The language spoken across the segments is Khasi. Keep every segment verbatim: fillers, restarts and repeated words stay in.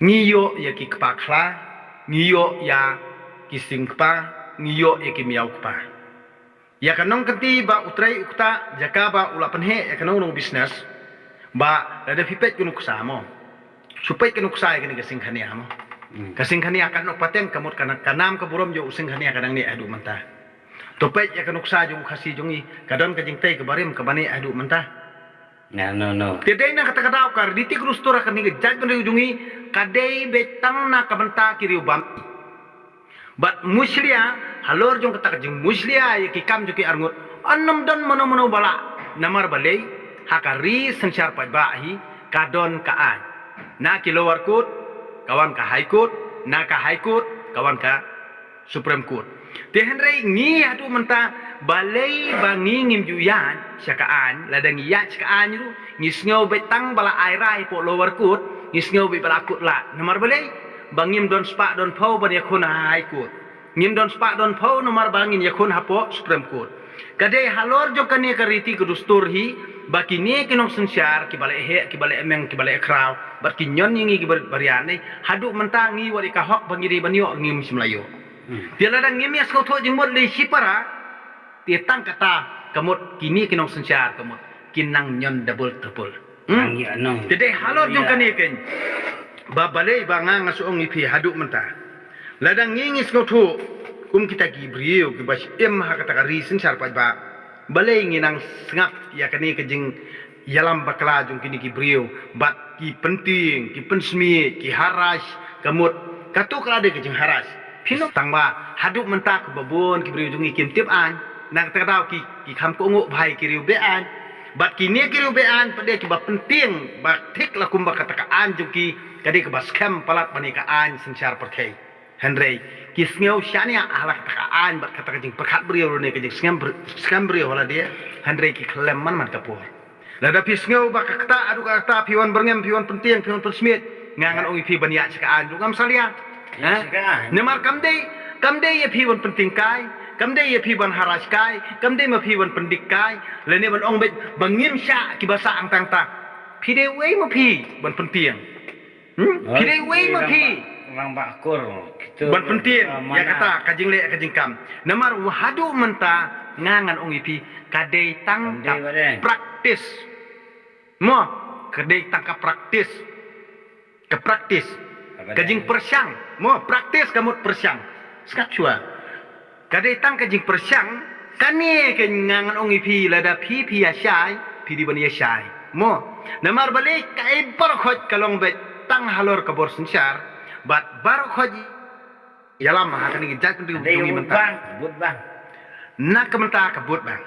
Ngi ïoh ïa ki kpa khla, ngi ïoh ïa ki sing kpa, ngi ïoh ïa ki miaw kpa. Ïa ka nongkynti ba u trei u kta, jaka ba u la pynheh ïa ka nong nong business, ba lada phi peit ka nuksa mo. Shu peit ka nuksa ïa kane ka sing khania mo. Hmm. Ka sing khania ka nok pateng ka mut ka na-, ka nam ka burom jong u sing khania ka dang neh haduh mynta. To peit ïa ka nuksa jong u Khasi jong ngi, ka don ka jingtei ka barim ka ba neh haduh mynta. Na, no, no. Te dei na kata ka daw ka riti ka dustur ha kane ka jaitbynriew jong ngi, ka dei beit tang na ka bynta ki riew bam. Bad mushlia, halor jong kata ka jingmushlia ïa ki kam jong ki arngut, ym don mano mano ba lah, namar balei, ha ka ri synshar paidbah hi, ka don ka aiñ. Na ki lower court, ka wan ka high court, na ka high court, ka wan ka Supreme Court. Te hynrei ngi haduh mynta balei ba ngi ngim ju ïaid sha ka aiñ, lada ngi ïaid sha ka aiñ ruh, ngi sngew beit tang ba la ai rai hapoh lower court, ngi sngew beit ba la kut lad. Namar balei, ba ngim don spah don phew ban ïakhun ha high court. Ngim don spah don phew namar ba ngin ïakhun hapoh Supreme Court. Ka dei halor jong kane ka riti ka dustur hi, ba kine ki nongsynshar, ki ba leh heh, ki ba leh meng, ki ba leh khraw, bad ki ñion ïa ngi ki ba, ba rian ne, haduh mynta ngi wat ïa ka hok ba ngi dei ban ïoh ngim shym la ïoh. Hmm. Te lada ngim ïa sngewthuh jingmut lei shipara, te tang kata ka mut kine ki nongsynshar ka mut kin nang ñion double triple. Hmm? Nang ïa nong. Te dei halor jong kane kein. Ba balei ba nga nga shu ong ïa phi haduh mynta. Lada ngi ngi sngewthuh kum kita ki briew ki ba im ha kata ka ri synshar paidbah. Balei ngi nang sngap ïa kane ka jingïalam bakla jong kine ki briew bad ki pyntieng, ki pynsmiej, ki harass, ka mut katu ka la dei ka jingharass. Phi no tang ba haduh mynta ka ba bun ki briew jong ngi kim tip aiñ. Na kata ka daw ki, ki kham kohnguh bha ïa ki riew be aiñ. Bad kine ki riew be aiñ pat dei ki ba pyntieng ba thik la kumba kata ka aiñ jong ki ka dei ka ba skhem palat ban ïa ka aiñ synshar pyrthei. Hynrei ki sngew shaniah ha la kata ka aiñ bad kata ka jingpyrkhat briew ne ka jingskhem br-, skhem briew ha lade. Hynrei ki khlem man man ka por. Lada phi sngew ba ka kata haduh ka kata phi wan byrngem, phi wan pyntieng, phi wan pynsmiej, nga ngan ong ïa phi ban ïaid sha ka aiñ ruh ngam salia. Ïaid sha ka aiñ. Namar kam dei, kam dei ïa phi ban pyntieng kai, kam dei ïa phi ban harass kai, kam dei ma phi ban pyndik kai, lane ban ong beit ba ngim shah ki ba sah hangta hangta. Phi dei uei ma phi ban pyntieng. Hmm? Phi dei uei ma phi. Rangbah, rangbah kur. Ban pyntieng ïa kata ka jingleh ka jingkam. Namar haduh mynta nga ngan ong ïa phi ka dei tang ka practice. Mo, ka dei tang ka practice. Ka practice. Ka jingpyrshang. Mo, practice ka mut pyrshang. Sngap shuwa. Ka dei tang ka jingpyrshang, kane ka nga ngan ong ïa phi lada phi phi ïa shai, phi dei ban ïa shai. Mo, namar balei ka ei baroh khoit ka long beit tang halor ka bor synshar, bad baroh khoit ïalam ha kane ka jaitbynriew jong ngi mynta. Bang, bud bang. Na ka mynta ka bud bang.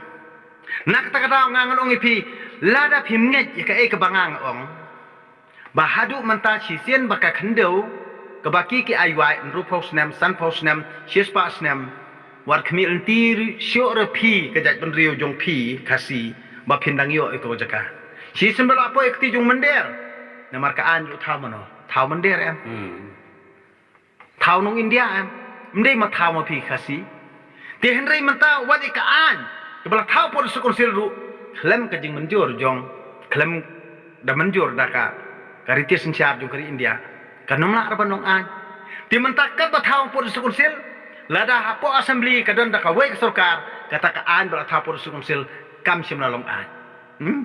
Na kata ka daw nga ngan ong ïa phi, lada phim ngeit ïa ka ei ka ba nga nga ong. Ba haduh mynta shisien ba ka khyndew, ka ba ki ki ai wai, hynriewphew snem, sanphew snem, shispah snem, wat khmih lynti shuh re phi ka jaitbynriew jong phi Khasi, ba phin dang ïoh ïa ka jaka. Shisien ba la poi kti jong mynder. Namar ka aiñ ruh thaw mano, thaw mynder em. Hmm. Thaw nong India em, ym dei ma thaw ma phi Khasi. Te hynrei mynta wat ïa ka aiñ, ka ba la thaw pud District Council ruh, khlem ka jingmynjur jong, khlem da mynjur da ka, ka riti synshar jong ka ri India. Kan ym lah re ban long aiñ. Te mynta ka ba thaw pud District Council, lada hapoh Assembly ka don da kawei ka sorkar, kata ka aiñ ba la thaw pud District Council, kam shym la long aiñ. Hmm?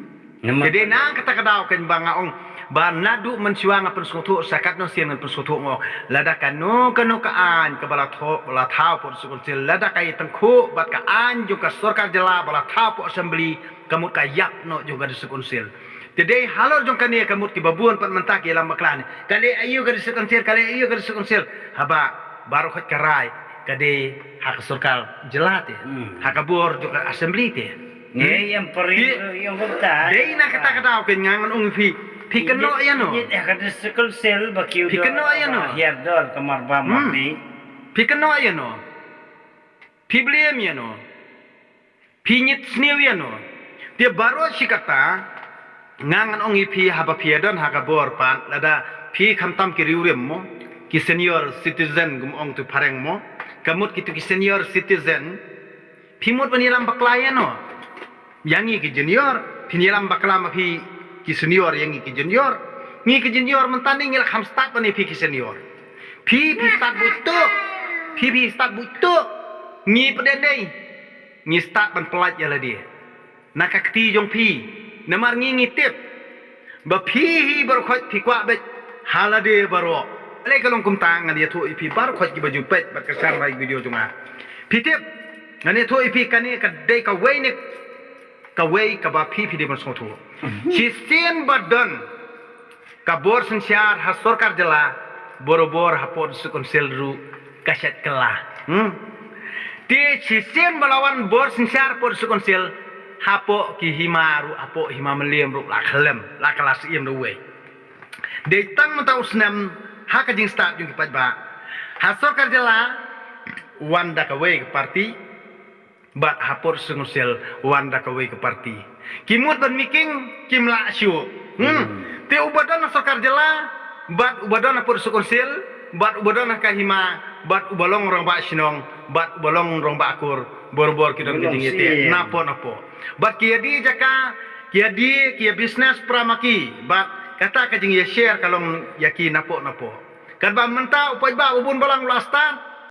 Te dei na kata ka daw kein ba nga ong ba naduh mynshuwa nga pynsngewthuh sa katno sien ngan pynsngewthuh nga ong lada kano kano ka aiñ ka ba la thaw, ba la thaw pud District Council lada ka ïa tyngkhuh bad ka aiñ jong ka sorkar jylla ba la thaw pud Assembly ka mut ka ïap noh jong ka District Council. Te dei halor jong kane ka mut ki ba bun pat mynta ki ïalam bakla ne ka leh aïu ka District Council, ka leh aïu ka District Council. Haba baroh khoit ka rai ka dei ha ka sorkar jylla te, hmm, ha ka bor jong ka Assembly te. Ngi ïam pari ïam kumta. Dei na kata ka daw kein nga ngan ong ïa phi. Phi kynnoh ïa no? Ïa ka District Council ba ki u dor. Phi kynnoh ïa no? Hiar dor ka mar ba mar di. Phi kynnoh ïa no? Phi blame ïa no? Phi ngeit sniew ïa no? Te baroh shi katta nga ngan ong ïa phi haba phi ïa don ha ka bor pat lada phi khamtam ki riewrim mo, ki senior citizen kum ong tu phareng mo, ka mut kitu ki senior citizen. Phi mut ban ïalam bakla ïa no? Ïa ngi ki junior, phin ïalam bakla ma phi ki senior ïa ngi ki junior. Ngi ki junior mynta ne ngi la kham stad ban ïa phi ki senior. Phi phi stad buh tuh. Phi phi stad buh tuh. Ngi pat dei. Ngi stad ban pyllait ïa lade na ka kti jong phi. Namar ngi ngi tip ba phi hi baroh khoit phi kwah beit ha lade baroh. Lei ka long kumta ngan ïathuh ïa phi baroh khoit kiba ju peit bad kyrshan ba ïa video jong nga. Phi tip, ngan ïathuh ïa phi kane ka dei kawei ne kawei kaba phi phi dei ban sngewthuh. Shisien ba don ka bor synshar ha sorkar jylla, barabor hapoh District Council ruh ka shet kylla. Hmm. Te shisien ba la wan bor synshar hapoh District Council, hapoh ki hima ruh, hapoh Hima Mylliem ruh la khlem, la kylla siem da uwei. Dei tang mynta u snem ha ka jingstad jong ki paidbah, ha sorkar jylla wan da kawei ka parti, bad hapoh District Council wan da kawei ka parti. Ki mut ban mih king kim lah shuh. Hmm. Te uba don ha sorkar jylla, bad uba don hapoh District Council, bad uba don ha ka hima, bad uba long rangbah shnong, bad uba long rangbah kur, barabor ki don ka jingïateh napoh napoh. Bad ki ïadie jaka, ki ïadie, ki ïa business para ma ki, bad kata ka jingïashare ka long ïa ki napoh napoh. Katba mynta u paidbah u bun balang u la stad,